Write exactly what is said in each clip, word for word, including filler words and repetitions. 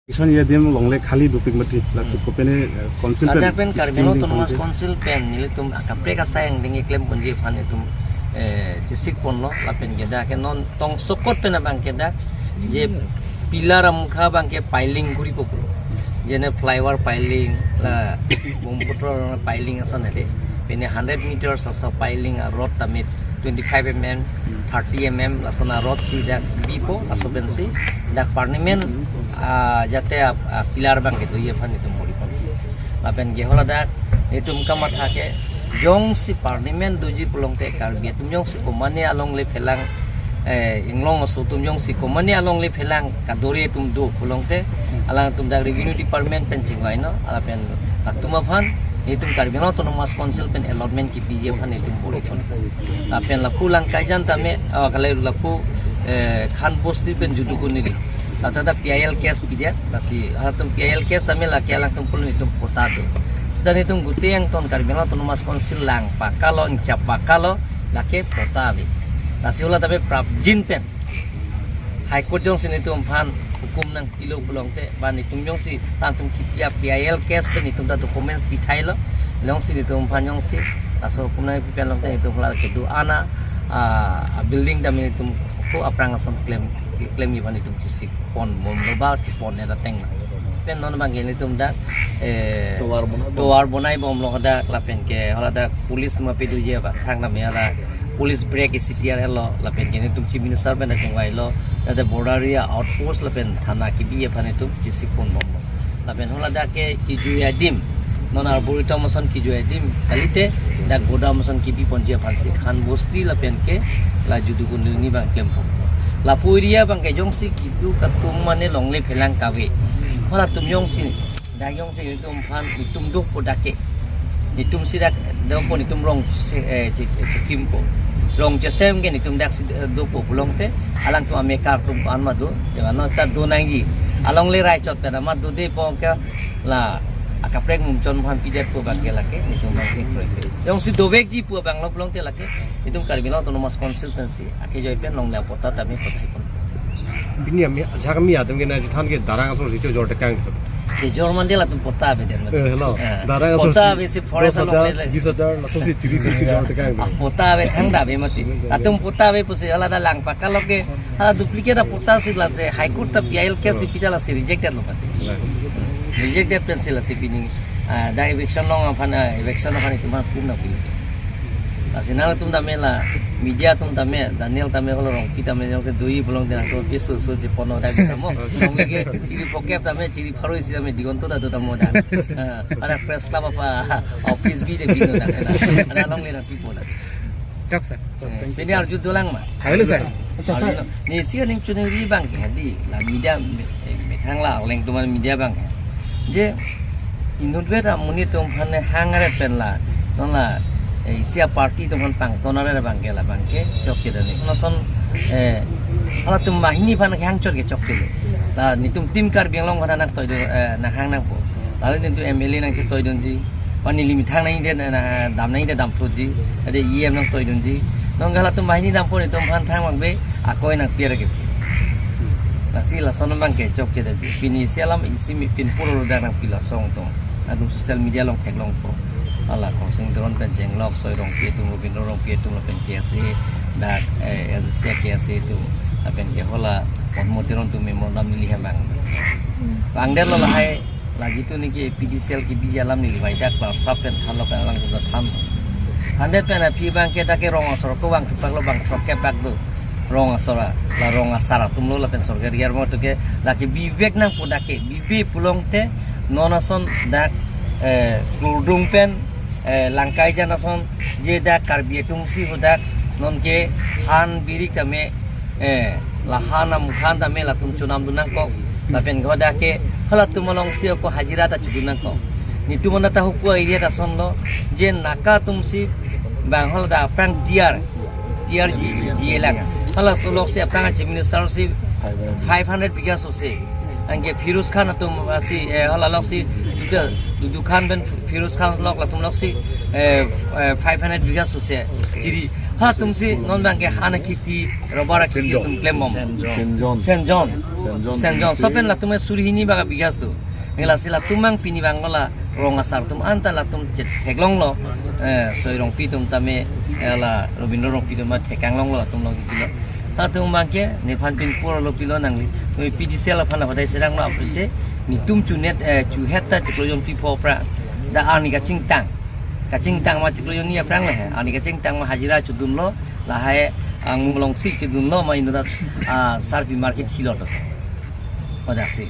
Election adim longle khali dopik mati, lasi kopine, eh, council pen Ladak pen Karbi Anglong scheme Autonomous dingponji. Council pen nelitum akaprek asai angdeng keklem ponji aphan itum, eh, chesik ponlo lapen ke dak ke non tongsokot pen abang ke dak je pillar amukha abang ke piling kuri populo. Jene flyover piling la Brahmaputra piling ason ade. Pine hundred meters aso piling a rod tamit twenty-five mm, thirty mm, lason a rod si dak bipo, laso pensi dak permanent, ah, jate a, a pillar abang kedoji aphan itum bor-ipon. Lapen ke haladak itum kamatha ke jongsi permanent doji pulongte Karbi atum jongsi komane alongle phelang, eh, inglong aso atum jongsi komane alongle phelang kadore atum do pulongte alangtum dak revenue department pen chingvaino, lapen atum aphan itum Karbi Anglong Autonomous Council pen allotment kipiji aphan itum bor-ipon. Lapen lapu Langkaijan tame, ah, kalai lapu, eh, Khan Bosti pen Judukun neli. Lata ta P I L case pidet, lasi halatum P I L case tame lake alangtum pulo itum patta do. Sita itum gute angton Karbi Anglong Autonomous Council lang pakalo, ingchap pakalo, lake patta ave. Lasi hala tame prapjin pen High Court jongsi nelitum aphan hukum nangpilo pulongte, ba nelitum jongsi tangtum kipi a P I L case pen nelitum ta documents pithailo, jongsi nelitum aphan jongsi laso hukum nangpi pen longte nelitum hala kedo-an a, ah, building tame nelitum ko aphrang ason klem, klemji aphan nelitum chesik ponbomlo ba chepon-et ateng ma. Pen non abang ke nelitum dak, eh, tovar bonai bom. Tovar bonai bomlo hadak lapen ke haladak police ma peduji abang thang tame hala police break isi tiar helo lapen ke nelitum Chief Minister pen dak chingvailo, dak border area outpost lapen thana kibi aphan itum chesik ponbomlo. Lapen haladak ke kejui adim, non Arboretum ason kejui adim, kalite dak godown ason kibiponji aphansi Khan Bosti lapen ke la Judukun neli abang klempon. Lapu area abang ke jongsi keduk atum mane longle phelang kave. Halatum jongsi dak jongsi itum aphan itum dopo dak ke. Itum si dak dopo itum rong se, eh, che-, che-, chekimpo. Rong chesem ke itum dak si, eh, dopo pulongte alangtum amekar atum ko-an ma do, je mane cha do nangji. Alongle rai chot pen ma do de po ke la akaprek mumchon aphan pidetpo abang ke lake nelitum abang ke proyek. Jongsi dovekji pu abang lo pulongte lake itum Karbi Anglong Autonomous Council pensi akejoi pen longle patta tame patta ipon. Pini ami ajak ami atum ke nangchethan ke darang asor si chojor tekang. Kejor mande latum patta ave det mati. Eh, hello. Eh, darang asor patta si ave si forest dos hajar, along le. Bis hajar, laso si chiri si chojor tekang. Ah, patta ave thangta ave mati. Latum patta ave pusi hala dak lang pakalo ke, hala duplicate a patta si la je High Court ta P I L case si pita lasi rejected lo mati. Rejected pensi lasi pini, ah, dak eviction along aphan, ah, eviction aphan itum aphan kum nangpi. Lasi nangtum tame la media atum tame, Daniel tame, holo Rongpi tame jongsi doji pulongte nangtum piso so je pono dak tamo. Rongpi ke chiri pokep tame, chiri pharo isi tame, Digonto ta do tamo dak. Ah, hala press club apa office bi de bino dak. Hala longle nangpipo dak. Chok, sir. Pini arju dolang ma. Halo, sir. Acha, sir. Arju dolang. Neli isi aning chuningri abang ke hadi la media me-, eh, methang la aleng atum media abang ke. Je inut vet amonit atum aphan hang are pen la, non la, eh, isi a party atum aphan pangton are abang ke la abang ke chokche dani. Lason, eh, halatum banghini aphan hangchot ke chokche. La nelitum Team Karbi Anglong aphan nangtoidun, eh, nanghang nangpo. Lalo nelitum M L A nangchetoidunji. Mane limit thang nangji de, na, na, dam nangji de damthuji. Ade E M nangtoidunji. Non halatum banghini dampo nelitum aphan thang abang ke akoi nangpi ra ke. Lasi lason abang ke chokche dani. Pini isi alam isi mi pinpur lo dak nangpi lason atum. Adung social media along theklongpo. Hala Khorsing Teron pen Chenglok, Soi Rongpi atum, Robindro Rongpi atum lapen K S A, dak, eh, S D C K S A atum, lapen ke hala Padmo Teron atum memorandum neli hem abang. Bang det lo lahai, lagi tu neli ke P D C L kebiji alam neli bai dak la sap pen thanlo pen alang sudah than. Thandet pen aphi abang ke dak ke rong asor ko bang thupak lo bang throkkep bak do. Rong asor a, la rong asar atum lo lapen sorkar yar mo tu ke, la ke bivek nangpo dak ke, bibe pulongte, non ason dak, eh, Kurdung pen, eh, Langkaijan ason, je dak Karbi atum si hadak, non ke han birik tame, eh, la han amukhan tame latum chonamdun nangkok, lapen hadak ke, halatum along si ako hajira ta chodun nangkok. Nelitum anta ta hupu area ta ason lo, je Naga atum si, bang haladak aphrang D R, D R ji, ji elak. Halaso lok si aphrang a Chief Minister si five hundred bigha sose. Anke Firoz Khan atum si, eh, hala lok si, Dudu, Dudu Khan pen Firoz Khan lok latum lok si, eh, f-, eh, five hundred bigha sose. Chiri, Ha, tumsi non abangke hana kheti, rubber kheti Senjon. Tum klembom. Senjon. Senjon. Senjon. Senjon. Sopen latum suri hini bak bighas do. Ngelasi latum abang pini abang la rong asar atum anta latum chetheklonglo. Eh, Soi Rongpi atum tame, eh, la Robindro Rongpi atum ma thekanglonglo latum along kilo. Latum abangke nephan pin pur lo pilo nangli. Noi P D C L aphan la padai serang lo aprite. Netum chunet, eh, chuhet ta chiklo jongti pho pra. Dak arni kachingtang. Kachingtang ma chiklo jongni aphrang le he. Arni kachingtang ma hajira chodunlo. Lahai angmulong si chodunlo ma inut ta, ah, sarpi market hilo to. Hodak si.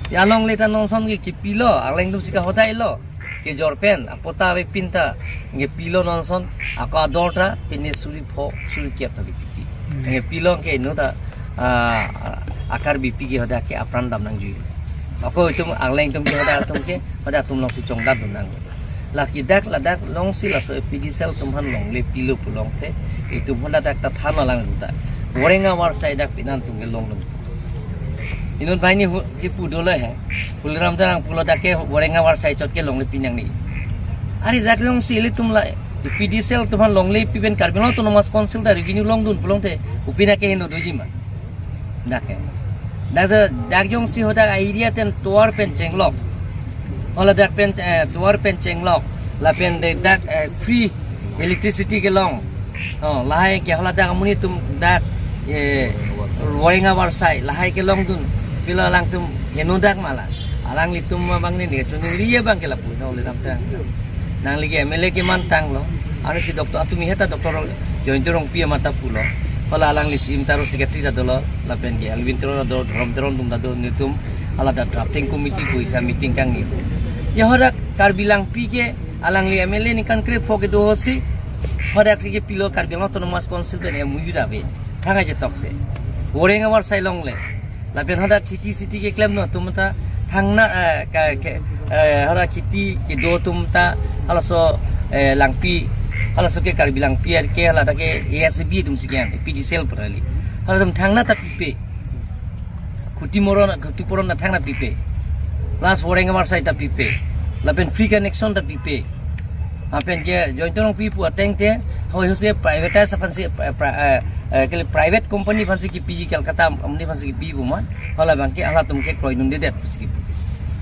Ya longle ta nonson ke kipilo, arleng atum si kahodailo. Kejor pen, apota ave pin ta, nge pilo nonson, ako ador ta, pine suri pho, suri kep ta kipi. Hmm. Nge pilo ke inut ta, ah, a Karbi api ke hodak ke apran dam nangjui. Ako itum arleng atum ke hodak atum ke, hodak atum along si chongdat dun nang. Lake dak ladak along si laso P D C L atum aphan longle pilo pulongte, itum aphan dak ta than alang ta. Boreng avar sai dak pinan atum ke longdun. Inut banghini hu-, kipu dolo he. Tuliram Terang pulo dak ke Boreng avar sai chot ke longle pi nangne. Are dak along si ilitum la P D C L atum aphan longle pi pen Karbi Anglong Autonomous Council ta revenue longdun pulongte, kopi na ke heno doji ma. Dak ke. Dak se, dak jongsi hodak area ten tovar pen chenglok. Hala dak pen, eh, tovar pen chenglok. Lapen de dak, eh, free electricity kelong. Oh, lahai ke hala dak amonit atum dak, eh, Boreng avar sai, lahai kelongdun. Pilo alangtum heno dak ma la. Alanglitum ma banghini ne choningri ya abangke lapu na Tuliram Terang. Nangli ke M L A keman tanglo. Arnisi doctor atum he ta doctor Joyanta Rongpi amat ta pulo. Hala alangli C M ta ro secretary ta dolo. Lapen ke Elwin Teron ta do, Dhorom Teron atum ta do, netum hala ta drafting committee pu isi meeting kangni. Ya hodak Karbi Langpi ke alangli M L A ningkan krepho kedo ahut si hodak si kepilo Karbi Anglong Autonomous Council pen M O U ta ave. Thang aje tokte. Boreng avar sai longle. Lapen hodak kheti siti keklem no atum ta thangnatta, eh, ka, ke, eh, hodak kheti kedo atum ta halaso, eh, Langpi, halaso ke Karbi Langpi ke hala ta ke A S B atum si ke-en, P D C L pura li. Halatum thangnatta pipe. Khutipuron, khutipuron ta thangnatta pipe. Plus Boreng avar sai ta pipe. Lapen free connection ta pipe. Lapen ke Joyanta Rongpi pu ateng te, hoi hose privatized aphan si, eh, pri-, eh, eh, kali private company aphan si kipiji Kolkata amonit aphan si kipi pu ma, hala abangke halatum ke kroidundedet si kipi.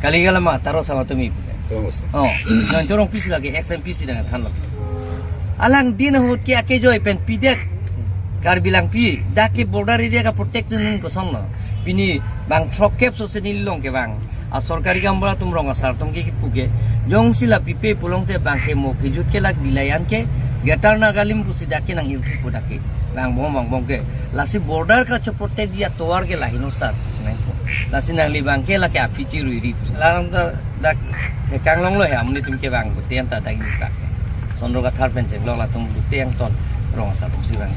Kali kala ma, taro sama tumi pu. Tunggu, sir. Oh, Joyanta Rongpi si lake ex M P si dengan thanlo. Alangli ahut ke akejoi pen pidet Karbi Langpi, dak ke border area ka protection nun kosong no. Pini bang throkkep so se neli along ke bang. A sorkari gaonbura atum rong asar atum ke kipu ke. Jongsi la pipe pulongte abangke mo kejut ke lak bilai an ke Greater Nagalim pusi dak ke nang-irthu pu dak ke. Bang bom bang bom ke. Lasi border kacheprotect ji atovar ke lahei no sar. Lasi nangli abangke lake apichi ruiri. Lalang ta dak thekanglonglo he amonit atum ke bang bute an ta dak ni ka. Sondro Kathar pen chenglok latum bute an ton rong asar atum si bang.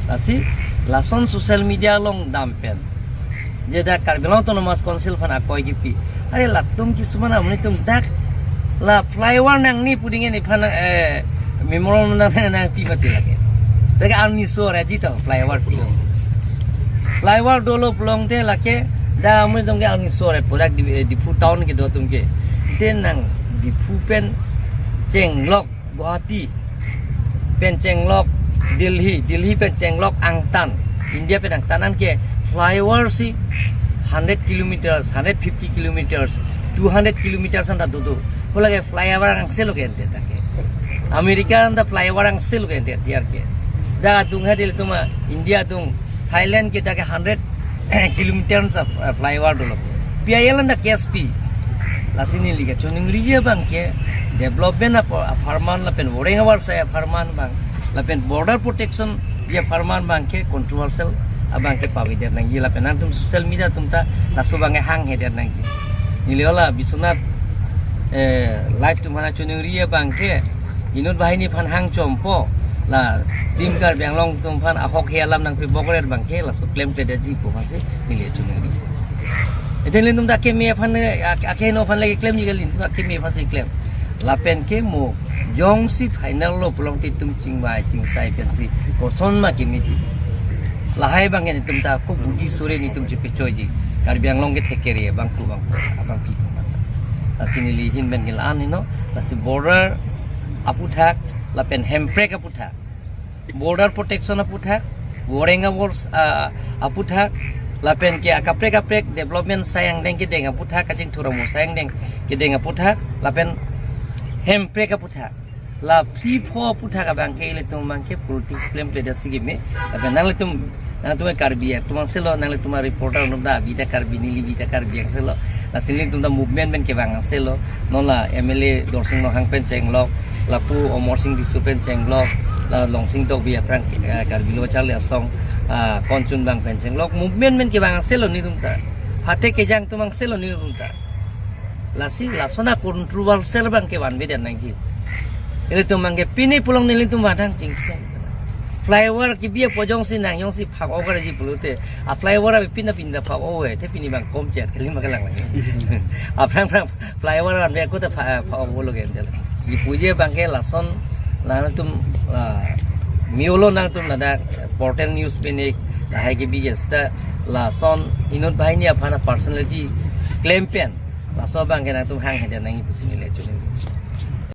Lasi lason social media along dam pen. Je dak Karbi Anglong Autonomous Council aphan akoi kipi. Are latum kisuman amonit atum dak la flyover nangne pu ding nephan, eh, memorandum nang, nangpi mati lake. Dak arni so raji to flyover pi. Flyover dolo pulongte lake dak amonit atum ke arni so re purak di, eh, Diphu town kedo atum ke. Te nang Diphu pen chenglok Guwahati pen chenglok Delhi, Delhi pen chenglok angtan, India pen angtan an ke flyover si hundred kilometers, hundred fifty kilometers, two hundred kilometers anta dodo. Hala ke flyover angse lo ke ente dak ke. America anta flyover angse lo ke ente tiar ke. Dak adung ha Delhi tuma India adung Thailand ke dak ke hundred kilometers of, uh, flyover dolo. P I L anta case pi. Lasi neli kachoningri abangke development ap-, apharman lapen Boreng avar sai apharman abang. Lapen border protection ji apharman abangke controversial abangke pavidet nangji lapen nangtum social media atum ta laso abangke hanghedet nangji. Neli hala Biswanath, eh, live atum aphan choningri abangke inut banghini aphan hangchompo la Team Karbi Anglong atum aphan ahok he alam nangpi bokret abangke laso klemkledetji pu aphansi neli choningri. Ete ilitum ta keme aphan, ak-, akeheno aphan lagi klemji kali, ilitum ta keme aphansi klem. Lapen ke mo jongsi final lo pulongte itum chingvai chingsai pensi koson ma kemeji. Lahai abangke itum ta ko budi sore netum chepechoiji. Karbi Anglong ke thekere bangku bangku abangpi. Lasi neli ahin pen ke la-an heno, lasi border aputhak lapen hemprek aputhak. Border protection aputhak, Warenga Works, ah, aputhak, lapen ke akaprek kaprek development asai angdeng kedeng aputhak, kachingthur amo asai angdeng kedeng aputhak, lapen Hemprek aputhak. La phli pho aputhak abang ke ilitum abang ke politics klemkledet si keme. Lapen nanglitum, nangtum Karbi atum angselo, nanglitum reporter atum ta abi ta Karbi, neli abi ta Karbi angselo. Lasi nelitum ta movement pen kevang angselo. Non la M L A Dorsing Ronghang pen chenglok, lapu Amarsing Tisso pen chenglok, la Longsing Tokbi aphrang, eh, Karbi Lo Charli Asong, ah, Konchun abang pen chenglok, movement pen kevang angselo nelitum ta. Phate kejang atum angselo nelitum ta. Lasi lason a-controversial abang ke vanvedet nangji. Ilitum abang ke pini pulang nelitum vadang chingki. Flyover kebi apo jongsi nang jongsi phak-ok-ji pulote, a-flyover abi pina pinda phak-ok-e, te pini abang kom chet kali ma kelang lagi. Aphrang phrang flyover vanve ako ta pha-, phak-ok lo gen tel. Ipuji abang ke lason, latum, la, miolo nangtum ladak portal news pen ik, lahai kebi jes ta lason inut banghini aphan a-personality claim pen, laso abang ke nangtum hanghedet nangji pusi neli chuni.